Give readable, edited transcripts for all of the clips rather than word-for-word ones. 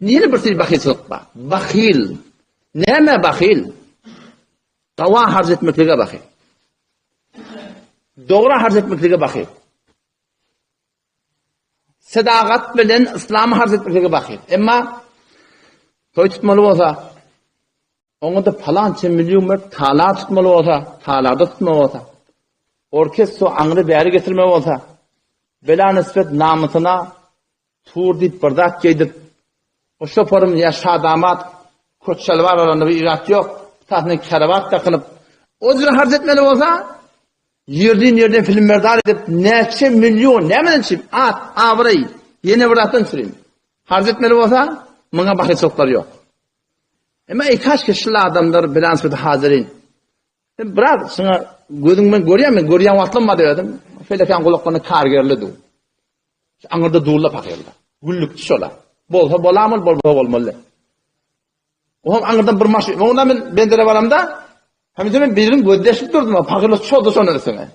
Nire bir tür bahylçylyk bar? Bahyl. Näme bahyl? Gawa harç etmeklige bahyl. Dogra harç etmeklige bahyl. Sedagat bilen yslamy harç etmeklige bahyl. Emma toý tutmaly bolsa, oňa-da palança million berip talar tutmaly bolsa, talarda tutmaly bolsa, orkestro aňry bäri getirmeli bolsa, bela nisbet namysyna Tur diýip bir zat geýdirip, o şoparym ýa şadamat köç şalwar alanda bir irat ýok, tasyna kerawat dakynyp, o jüre harç etmeli bolsa, ýerden ýerden filmberdar edip, näçe million, nämeden üçin, at, abraý, ýene bir zatdan üçin harç etmeli bolsa, muňa bahyçylyklar ýok. Emma eý kaşki şul adamlar bilen sözi hazyrin. Sen biraz şuňa gözüň bilen görýän men görýän wagtlam bar diýdim. Felekan gulaklaryny kargerli du. Şu aňyrda durla pakyrlar. Güllükçi şola. Bolsa bolamaly, bolmasa bolmaly. Oňam aňyrdan bir maşyn. Onda men bendere baramda, hem de men biriniň gözleşip durdum. Pakyrlar çoldy şonun üstüne.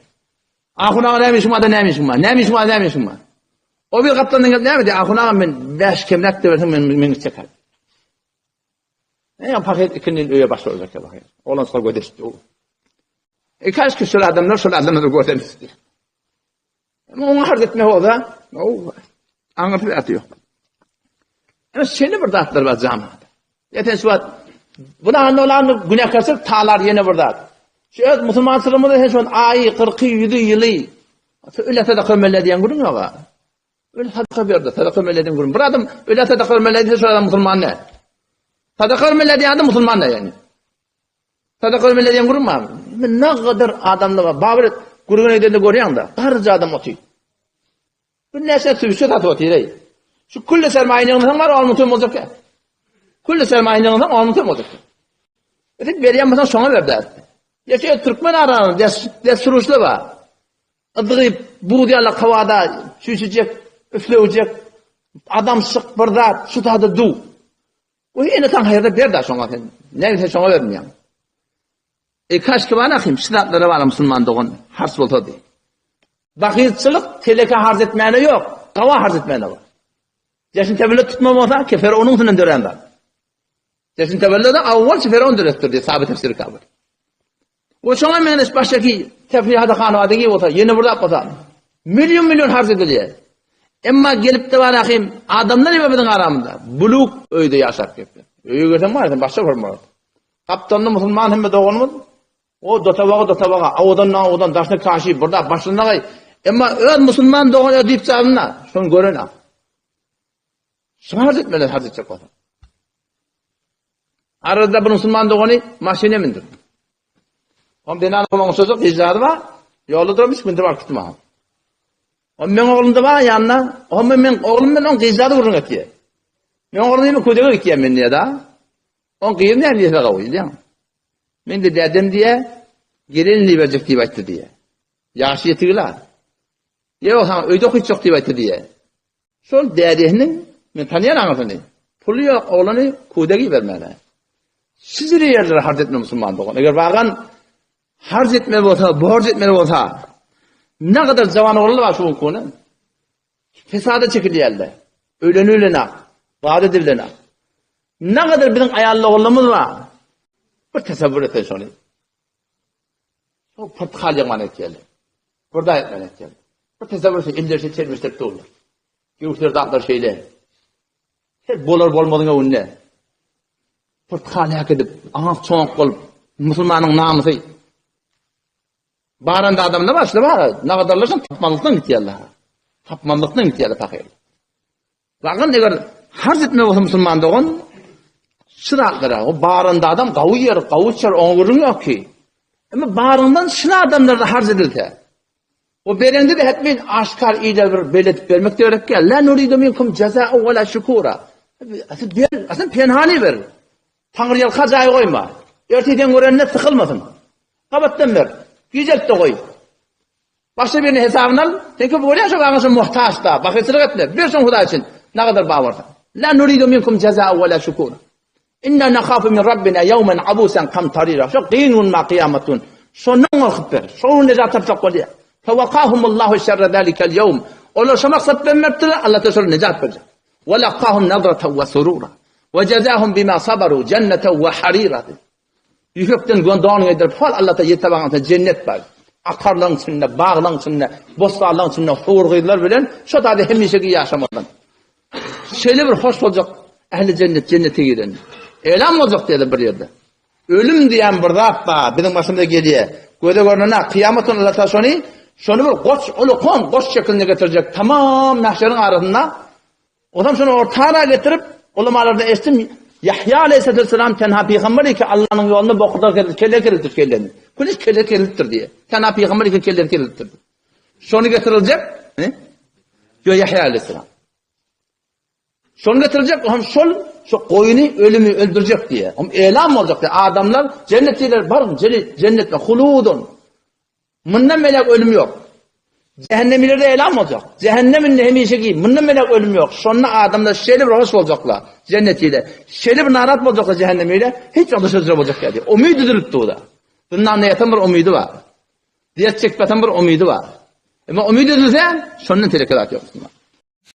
Ahun aga näme işiň bar, näme işiň bar? Näme işiň bar, näme işiň bar? O bir gapdandan gelip näme diýdi? Ahun aga men 5 kemräk berseň men men çeker. Eýe pahyr ikindin öýe baş boljak ýa pahyr. Oglan şol gödeşdi. E kaş ki şol adamlar şol adamlary görsen isti. Ama oňa harç etme bolsa, o aňyrsy zat ýok. Ýa şeýle bir zatlar bar jamaat. Ýa sen şu wagt buna olan günäkärçilik talar ýene bir zat. Şu öz musulmançylygymyzda sen şu aýy, kyrky, ýüzi, ýyly öle sadaka bermeli diýen gürrüň ýok. Öle sadaka berdi, sadaka bermeli diýen gürrüň. Bir adam öle sadaka bermeli diýse şol adam musulman däl. Sadaka bermeli diýen adam musulman däl ýani. Sadaka bermeli diýen gürrüň bar. Men ne gadar adamlar bar. Babyr gürrüň edende görýäň-de, garryja adam otyr. Bir näçe tüwşe satyp otyr eý. Şu külli sermaýyny ýygnasaň bar, on müň boljak. Külli sermaýyny ýygnasaň on müň boljak. Sen berýän bolsaň şoňa ber däl. Ýa şu türkmen arasynda dessuruşly bar. Ydygyp, buz ýaly howada çüýşüjek, üflewjek, adamşyk bir zat, şu zada duw. O ene saň haýyrda ber da şoňa sen. Näme sen şoňa bermeýäň? E kaşki bar ahim, şu zatlara bar musulman dogan, harç bolsady. Bahylçylyk teleke harç etmäne ýok, gawa harç etmäne bar. Jeşin tebelle tutma bolsa, kefer onuň üstünden dörän zat. Jeşin tebelle de awwal Firavun döretdir diýip saby tefsiri kabul. We şoňa meňzeş başgaki tefrihada hanawada gi bolsa, ýene bir zat bolsa, million million harç edilýär. Emma gelip-de bar ahim, adamlar ýa biziň aramyzda, buluk öýde ýaşap gepler. Öýe girseň bar, sen başga bir murat. Gapdalynda musulman hemme doganymyz, o dotabaga dotabaga, awadan awadan, daşyna kaşy, bir zat başynda gaý. Emma öz musulman dogan öz diýip çagynda, şony gören ak. Şuňa harç etmeli, harç etjek bolsa. Arada bir musulman dogany maşyna mindirdi. Oň zenan oglan çocuk icradı bar. Ýolda durup üç gündür alyp gitdim. O meň oglum da bar ýanynda. O men oglum bilen oň gyzlary gürrüň etýär. Men oglum diýme ködege gitýär men diýär da. Oň gyzy näme diýse gawy diýýär. Men de dädem diýär, gelin diýip diýip aýtdy diýär. Ýaşy ýetigila. Ýok, saňa öýde okytjak diýip aýtdy diýär. Şol dädesiniň, men tanýan aňyrsyny, puly ýok oglany kuda gibermäne. Şijili ýerlere harç etme musulman dogan. Eger bagan harç etmeli bolsa, borç etmeli bolsa, ne kadar jawan oglanlar bar şu günki Fesada çekilýärler. Öýlenilenak, zat edilenak. Ne kadar biziň aýal oglanlarymyz bar. Bir tasawwur etsen şony. Şo pyrtykal ýygman etýärler. Bir da etmän etýärler. Bir tasawwur etsen eller şeýle çelmeşdirip durlar. Göwüsler zatlar şeýle. Her bolar bolmazyň öňünde. Pyrtykal äkidip, aňak çoňak bolup, musulmanyň namysy. Baranda adamlar başla bar. Nagadarlaşan tapmanlykdan gitýärler. Tapmanlykdan gitýärler pahyr. Wagan eger harç etme bolsa musulman dogan, şu zatlara, o baranda adam gawy ýer, gawy içer, oňa gürrüň ýok ki. Emma baryňdan şul adamlarda harç edilse, o berende de hetmen aşkar ile bir beletip bermek gerek gel. La nuridu minkum jazaa we la şukura. Asıl ber, asıl penhani ber. Taňry ýalka jaý goýma. Erteden görende sykylmasyn. Gabatdan ber. Gijelt-de goý. Başga biriniň hesabyny al. Sen köp görýäň şo aňa şo muhtaç-da, bahylçylyk etme. Ber şoň Hudaý üçin. Nagadar bar bolsa. La nuridu minkum jazaa we la şukura. Inna nakhafu min rabbina yawman abusan kamtarira. Şo gyn gün ma kyýamat gün. Şondan gorkup ber. Şo gün nejat tapjak bolýar. Fewakahumullahu şerre zalikal ýawm. Olar şo maksat bilen beripdirler, Allah da şolara nejat berjek. Ve lakahum nadraten ve surura. Ve jezahum bima sabaru cenneten ve harira. Ýüpekden gondon geýdirip, hol Allahda ýete bagansa jennet bar. Akarlaryň içinde, baglaryň içinde, bossanlaryň içinde hur gyzlar bilen şo taýda hemişeki ýaşamadan. Şeýle bir hoş boljak ähli jennet jennete giren. Elam boljak diýdi bir ýerde. Ölüm diýen bir zat bar, biziň başymyza gelýär. Göze görnene kyýamat güni Allah Taala şony, şony bir goç, ulukan goç şeklinde getirjek. Tamam mahşeriň arasynda Onam şony ortara getirip, ulamalardan eşitdim, Ýahýa aleýhissalam tenha pygamber eken, Allanyň ýolunda bokurdak kesilip, kelle kesilipdir kelleni. Künüz kelle kesilipdir diýýär. Tenha pygamber eken kellesi kesilipdir. Şony getiriljek, he? Ýo Ýahýa aleýhissalam. Şony getiriljek, hem şol şu goýuny ölümi öldürjek diýýär. Hem elam boljak diýýär. Adamlar cennet diýler, baryň cennet huludun. Mundan beýläk ölüm ýok. Jähennemilerde elam boljak. Jähennem indi hemişeki, mundan beýläk ölüm ýok. Şonda adamlar şeýle bir hoş boljaklar, jennetide. Şeýle bir narat boljaklar jähennemide, hiç wagt düşürjek boljak däl. Umyt üzülip dur-da. Zyndanda ýatan bir umydy bar. Dert çekip ýatan bir umydy bar. Emma umyt üzülse, şondan teleke zat ýok musulman.